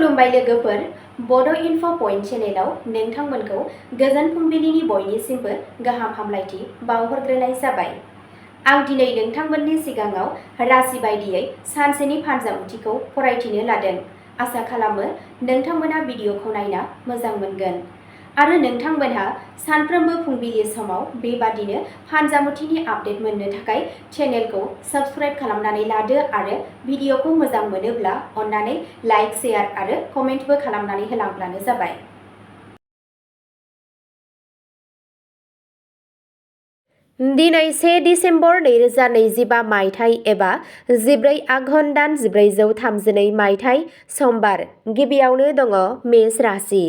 खुलुमबाय लोगोफोर, बड' इनफ' पइन्ट चेनेलाव नोंथांमोनखौ गोजोन फुंबिलिनि बयनिसिमबो गाहाम हामलायथि बावहरग्रोनाय जाबाय। आं दिनै नोंथांमोननि सिगाङाव राशि बायदियै सानसेनि फानजामुथिखौ फरायथिनो लादों। आसा खालामो नोंथांमोना भिडिअखौ नायना मोजां मोनगोन आरो नोंथांमोनहा सानफ्रोमबो फुंबिलि समाव बेबादिनो फानजामुथिनि आपडेट मोननो थाखाय चेनेलखौ साबस्क्राइब खालामनानै लादो आरो भिडिअखौ मोजां मोनोब्ला अन्नानै लाइक, शेयार आरो कमेन्टबो खालामनानै होलांब्लानो जाबाय। दिनै 1 डिसेम्बर 2025 मायथाइ एबा 14 आघन दान 1432 मायथाइ समबार। गिबियावनो दङ मेष राशि।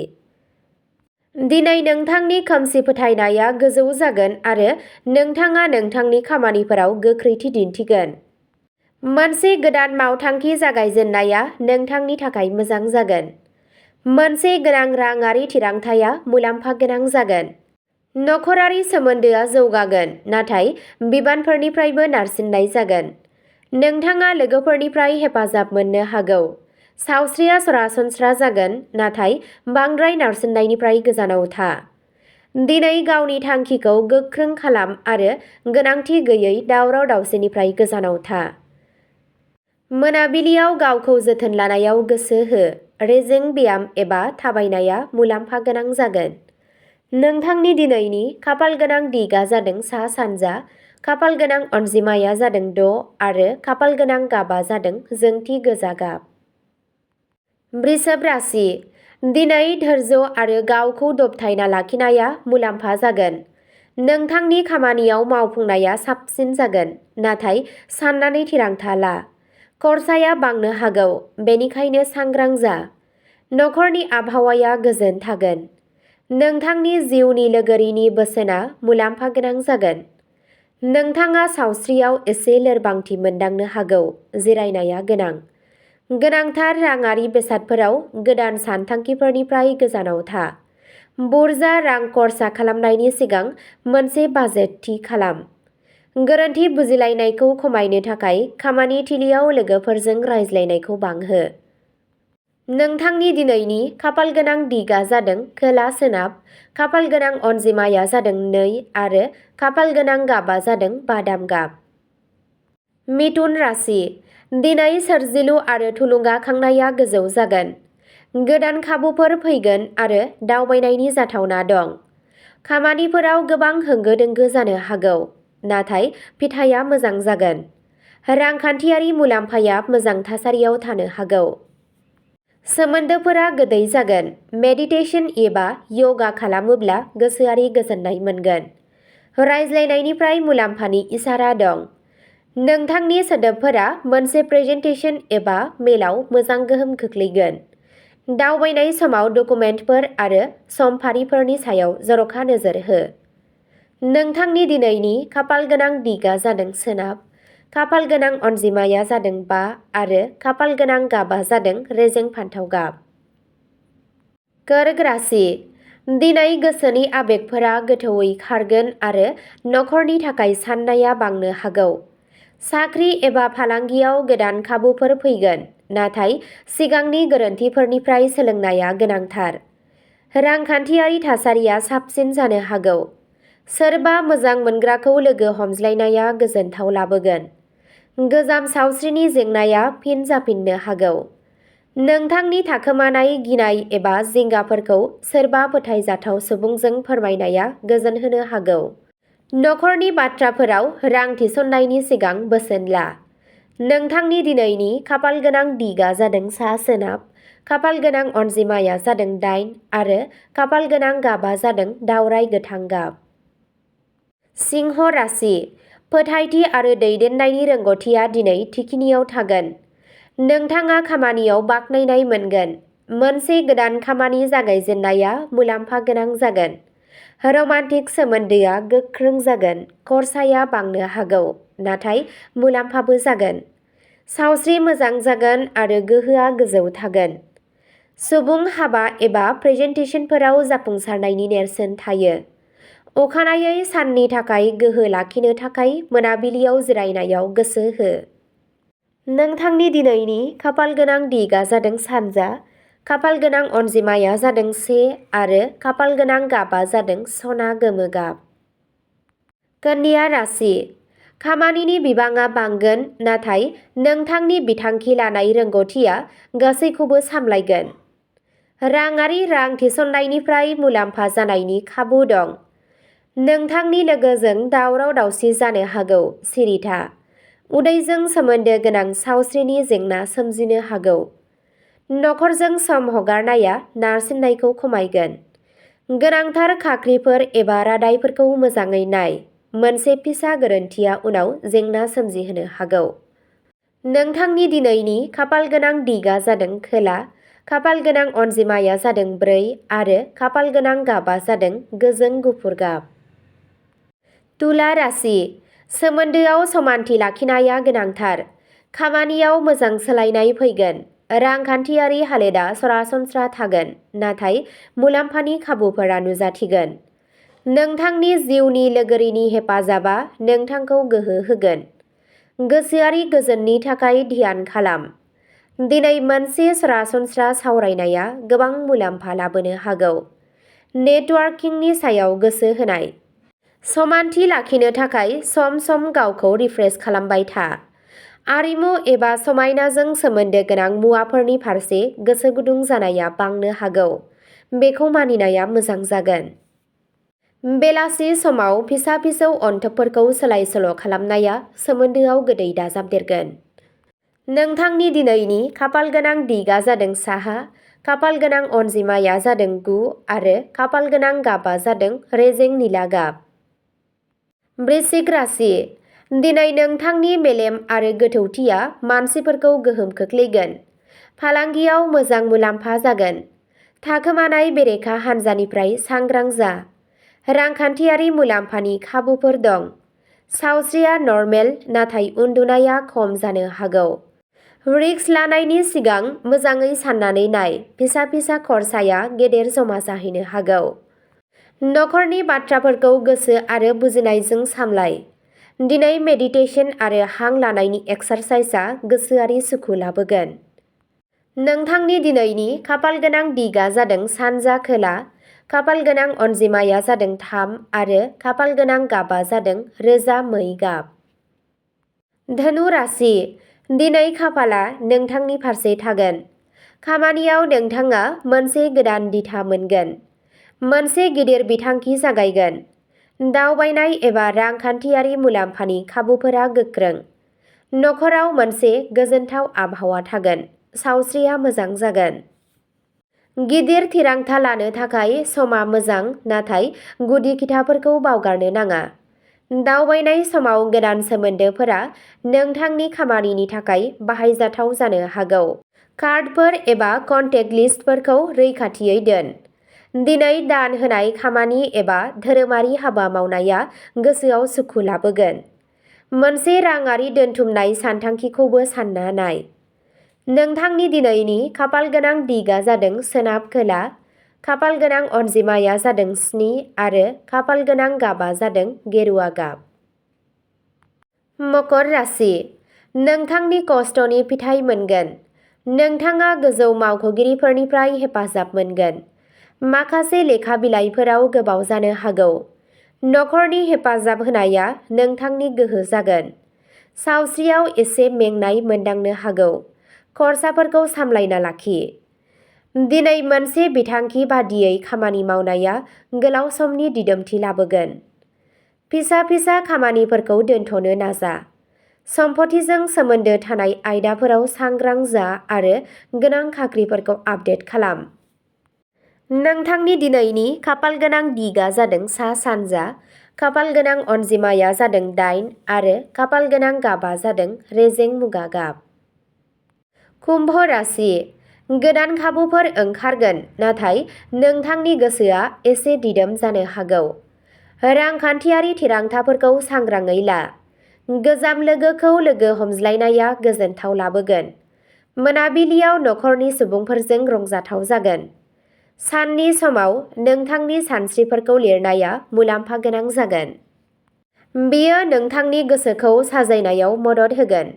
दिनै नोंथांनि खोमसि फोथायनाया गोजौ जागोन आरो नोंथाङा नोंथांनि खामानिफोराव गोख्रैथि दिन्थिगोन। मोनसे गोदान मावथांखि जागायजेननाया नोंथांनि थाखाय मोजां जागोन। मोनसे गोनां राङारि थिरांथाया मुलाम्फा गोनां जागोन। नखरारि सोमोन्दोआ जौगागोन, नाथाय बिबानफोरनिफ्रायबो नारसिननाय जागोन। नोंथाङा लोगोफोरनिफ्राय हेफाजाब मोननो हागौ। सावस्रिया सरासनस्रा जागोन, नाथाय बांद्राय नारसिननायनिफ्राय गोजानाव था। दिनै गावनि थांखिखौ गोख्रों खालाम आरो गोनांथि गैयै दावराव-दावसिनिफ्राय गोजानाव था। मोनाबिलियाव गावखौ जोथोन लानायाव गोसो हो। रेजें ब्याम एबा थाबायनाया मुलाम्फा गोनां जागोन। नोंथांनि दिनैनि खाफालगोनां दिगआ जादों सा-सानजा, खाफालगोनां अनजिमाया जादों 6 आरो खाफालगोनां गाबआ जादों जोंथि गोजा गाब। वृषभ राशि। दिनै धैर्य आरो गावखौ दबथायना लाखिनाया मुलाम्फा जागोन। नोंथांनि खामानियाव मावफुंनाया साबसिन जागोन, नाथाय साननानै थिरांथा ला। खरसाया बांनो हागौ, बेनिखायनो सांग्रां जा। नखरनि आबहावाया गोजोन थागोन। नोंथांनि जिउनि लोगोरिनि बोसोनआ मुलाम्फा गोनां जागोन। नोंथाङा सावस्रियाव एसे लोरबांथि मोनदांनो हागौ, जिरायनाया गोनां। गोनांथार राङारि बेसादफोराव गोदान सानथांखिफोरनिफ्राय गोजानाव था। बुरजा रां खरसा खालामनायनि सिगां मोनसे बाजेट थि खालाम। गोरोन्थि बुजिलायनायखौ खमायनो थाखाय खामानि थिलिआव लोगोफोरजों रायज्लायनायखौ बांहो। नोंथांनि दिनैनि खाफालगोनां दिगआ जादों खोला-सोनाब, खाफालगोनां अनजिमाया जादों 2 आरो खाफालगोनां गाबआ जादों बादाम गाब। मिथुन राशि। दिनै सोरजिलु आरो थुलुंगाखांनाया गोजौ जागोन। गोदान खाबुफोर फैगोन आरो दावबायनायनि जाथावना दं। खामानिफोराव गोबां होंगो-दोंगो जानो हागौ, नाथाय फिथायआ मोजां जागोन। रांखान्थियारि मुलाम्फाया मोजां थासारियाव थानो हागौ। सोमोन्दोफोरा गोदै जागोन। मेडिटेशन एबा यगा खालामोब्ला गोसोआरि गोजोननाय मोनगोन। रायज्लायनायनिफ्राय मुलाम्फानि इसारा दं। नोंथांनि सोदोबफोरा मोनसे प्रेजेन्टेशन एबा मेलआव मोजां गोहोम खोख्लैगोन। दावबायनाय समाव डकुमेन्टफोर आरो समफारिफोरनि सायाव जर'खा नोजोर हो। नोंथांनि दिनैनि खाफालगोनां दिगआ जादों सोनाब, खाफालगोनां अनजिमाया जादों 5 आरो खाफालगोनां गाबआ जादों रेजें फान्थाव गाब। कर्क राशि। दिनै गोसोनि आबेगफोरा गोथौवै खारगोन आरो नखरनि थाखाय साननाया बांनो हागौ। साख्रि एबा फालांगियाव गोदान खाबुफोर फैगोन, नाथाय सिगांनि गोरोन्थिफोरनिफ्राय सोलोंनाया गोनांथार। रांखान्थियारि थासारिया साबसिन जानो हागौ। सोरबा मोजां मोनग्राखौ लोगो हमज्लायनाया गोजोनथाव लाबोगोन। गोजाम सावस्रिनि जेंनाया फिन जाफिननो हागौ। नोंथांनि थाखोमानाय गिनाय एबा जिंगाफोरखौ सोरबा फोथायजाथाव सुबुंजों फोरमायनाया गोजोन होनो हागौ। नखरनि बाथ्राफोराव रां थिसननायनि सिगां बोसोन ला। नोंथांनि दिनैनि खाफालगोनां दिगआ जादों सा-सोनाब, खाफालगोनां अनजिमाया जादों 8 आरो खाफालगोनां गाबआ जादों दावराय गोथां गाब। सिंह राशि। फोथायथि आरो दैदेननायनि रोंग'थिया दिनै थिखिनियाव थागोन। नोंथाङा खामानियाव बाख्नायनाय मोनगोन। मोनसे गोदान खामानि जागायजेननाया मुलाम्फा गोनां जागोन। रमान्टिक सोमोन्दोआ गोख्रों जागोन। खरसाया बांनो हागौ, नाथाय मुलाम्फाबो जागोन। सावस्रि मोजां जागोन आरो गोहोआ गोजौ थागोन। सुबुं हाबा एबा प्रेजेन्टेशनफोराव जाफुंसारनायनि नेरसोन थायो। अखानायै साननि थाखाय गोहो लाखिनो थाखाय मोनाबिलियाव जिरायनायाव गोसो हो। नोंथांनि दिनैनि खाफालगोनां दिगआ जादों सानजा, खाफाल गोनां अनजिमाया जादों 1 आरो खाफाल गोनां गाबा जादों सना गोमो गाब। कन्या राशि खामानिनि बिबाङा बांगोन, नाथाय नोंथांनि बिथांखि लानाय रोंग'थिया गासैखौबो सामलायगोन। राङारि रां थिसननायनिफ्राय मुलाम्फा जानायनि खाबु दं। नोंथांनि लोगोजों दावराव-दावसि जानो हागौ, सिरि था। उदैजों सोमोन्दो गोनां सावस्रिनि जेंना सोमजिनो हागौ। नखरजों सम हगारनाया नारसिननायखौ खमायगोन। गोनांथार खाख्रिफोर एबा रादायफोरखौ मोजाङै नाय। मोनसे फिसा गोरोन्थिया उनाव जेंना सोमजिहोनो हागौ। नोंथांनि दिनैनि खाफाल गोनां दिगआ जादों खोला, खाफाल गोनां अनजिमाया जादों 4 आरो खाफाल गोनां गाबा जादों गोजों गुफुर गाब। तुला राशि सोमोन्दोआव समानथि लाखिनाया गोनांथार। खामानियाव मोजां सोलायनाय फैगोन। रांखान्थियारि हालोदा सरासनस्रा थागोन, नाथाय मुलाम्फानि खाबुफोरा नुजाथिगोन। नोंथांनि जिउनि लोगोरिनि हेफाजाबा नोंथांखौ गोहो होगोन। गोसोआरि गोजोननि थाखाय ध्यान खालाम। दिनै मोनसे सरासनस्रा सावरायनाया गोबां मुलाम्फा लाबोनो हागौ। नेटवार्किंनि सायाव गोसो होनाय। समानथि लाखिनो थाखाय सम-सम गावखौ रिफ्रेश खालामबाय था। आरिमु एबा समायनाजों सोमोन्दो गोनां मुवाफोरनि फारसे गोसो गुदुं जानाया बांनो हागौ। बेखौ मानिनाया मोजां जागोन। बेलासि समाव फिसा-फिसौ अनथोबफोरखौ सोलाय-सोल' खालामनाया सोमोन्दोआव गोदै दाजाबदेरगोन। नोंथांनि दिनैनि खाफाल गोनां दिगआ जादों साहा, खाफाल गोनां अनजिमाया जादों 9 आरो खाफाल गोनां गाबा जादों रेजें निला गाब। वृश्चिक राशि दिनै नोंथांनि मेलेम आरो गोथौथिया मानसिफोरखौ गोहोम खोख्लैगोन। फालांगियाव मोजां मुलाम्फा जागोन। थाखोमानाय बेरेखा हान्जानिफ्राय सांग्रां जा। रांखान्थियारि मुलाम्फानि खाबुफोर दं। सावस्रिया नर्मेल, नाथाय उन्दुनाया खम जानो हागौ। रिस्क लानायनि सिगां मोजाङै साननानै नाय। फिसा-फिसा खरसाया गेदेर जमा जाहैनो हागौ। नखरनि बाथ्राफोरखौ गोसो आरो बुजिनायजों सामलाय। दिनै मेडिटेसन आरो हां लानायनि एक्सारसाइजआ गोसोआरि सुखु लाबोगोन। नोंथांनि दिनैनि खाफाल गोनां दिगआ जादों सानजा खोला, खाफाल गोनां अनजिमाया जादों 3 आरो खाफाल गोनां गाबा जादों रोजा मै गाब। धनु राशि दिनै खाफालआ नोंथांनि फारसे थागोन। खामानियाव नोंथाङा मोनसे गोदान दिथा मोनगोन। मोनसे गिदिर बिथांखि जागायगोन। दावबायनाय एबा रांखान्थियारि मुलाम्फानि खाबुफोरा गोख्रों। नखराव मोनसे गोजोनथाव आबहावा थागोन। सावस्रिया मोजां जागोन। गिदिर थिरांथा लानो थाखाय समा मोजां, नाथाय गुदि खिथाफोरखौ बावगारनो नाङा। दावबायनाय समाव गोदान सोमोन्दोफोरा नोंथांनि खामानिनि थाखाय बाहायजाथाव जानो हागौ। कार्डफोर एबा कन्टेक्ट लिस्टफोरखौ रैखाथियै दोन। दिनै दान होनाय खामानि एबा धोरोमारि हाबा मावनाया गोसोआव सुखु लाबोगोन। मोनसे राङारि दोनथुमनाय सानथांखिखौबो सानना नाय। नोंथांनि दिनैनि खाफाल गोनां दिगआ जादों सोनाब खोला, खाफाल गोनां अनजिमाया जादों 7 आरो खाफाल गोनां गाबा जादों गेरुआ गाब। मकर राशि नोंथांनि खस्थ'नि फिथाइ मोनगोन। नोंथाङा गोजौ मावख'गिरिफोरनिफ्राय हेफाजाब मोनगोन। माखासे लेखा बिलाइफोराव गोबाव जानो हागौ। नखरनि हेफाजाब होनाया नोंथांनि गोहो जागोन। सावस्रियाव एसे मेंनाय मोनदांनो हागौ। खरसाफोरखौ सामलायना लाखि। दिनै मोनसे बिथांखि बादियै खामानि मावनाया गोलाव समनि दिदोमथि लाबोगोन। फिसा-फिसा खामानिफोरखौ दोनथ'नो नाजा। सम्पथिजों सोमोन्दो थानाय आयदाफोराव सांग्रां जा आरो गोनां खाख्रिफोरखौ आपडेट खालाम। नोंथांनि दिनैनि खाफाल गोनां दिगआ जादों सा-सानजा, खाफाल गोनां अनजिमाया जादों 8 आरो खाफाल गोनां गाबा जादों रेजें मुगा गाब। कुम्भ राशि गोदान खाबुफोर ओंखारगोन, नाथाय नोंथांनि गोसोआ एसे दिदोम जानो हागौ। रांखान्थियारि थिरांथाफोरखौ सांग्राङै ला। गोजाम लोगोखौ लोगो हमज्लायनाया गोजोनथाव लाबोगोन। मोनाबिलियाव नखरनि सुबुंफोरजों रंजाथाव जागोन। साननि समाव नोंथांनि सानस्रिफोरखौ लिरनाया मुलाम्फा गोनां जागोन। बेयो नोंथांनि गोसोखौ साजायनायाव मदद होगोन।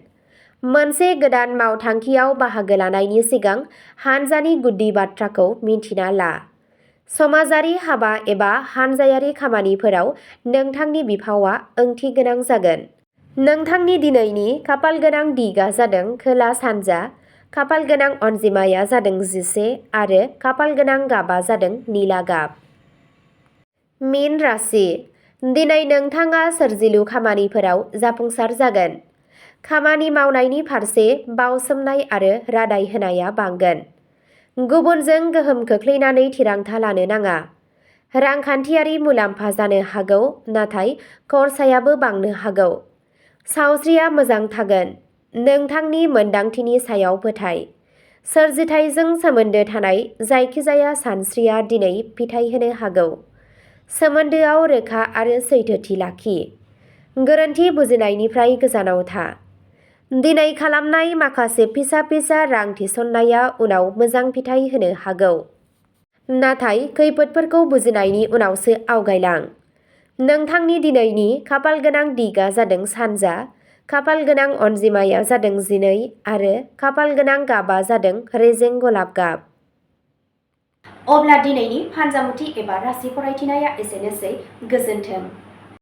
मोनसे गोदान मावथांखियाव बाहागो लानायनि सिगां हानजानि गुदि बाथ्राखौ मिन्थिना ला। समाजारि हाबा एबा हानजायारि खामानिफोराव नोंथांनि बिफावआ ओंथिगोनां जागोन। नोंथांनि दिनैनि खाफालगोनां दिगा जादों खोला-सानजा, खाफालगोनां अनजिमाया जादों 11 आरो खाफालगोनां गाबा जादों निला गाब। मीन राशि। दिनै नोंथाङा सोरजिलु खामानिफोराव जाफुंसार जागोन। खामानि मावनायनि फारसे बावसोमनाय आरो रादाय होनाया बांगोन। गुबुनजों गोहोम खोख्लैनानै थिरांथा लानो नाङा। रांखान्थियारि मुलाम्फा जानो हागौ, नाथाय खरसायाबो बांनो हागौ। सावस्रिया मोजां थागोन। नोंथांनि मोनदांथिनि सायाव फोथाय। सोरजिथायजों सोमोन्दो थानाय जायखिजाया सानस्रिया दिनै फिथाय होनो हागौ। सोमोन्दोआव रोखा आरो सैथोथि लाखि। गोरोन्थि बुजिनायनिफ्राय गोजानाव था। दिनै खालामनाय माखासे फिसा रां थिसननाया उनाव मोजां फिथाय होनो हागौ। नाथाय खैफोदफोरखौ बुजिनायनि उनावसो आवगायलां। नोंथांनि दिनैनि खाफालगोनां दिगा जादों सानजा, खाफालगोनां अनजिमाया जादों 12 आरो खाफालगोनां गाबा जादों रेजें गलाब गाब। अब्ला दिनैनि फानजामुथि एबा राशि फरायथिनाया एसेनोसै। गोजोन्थों।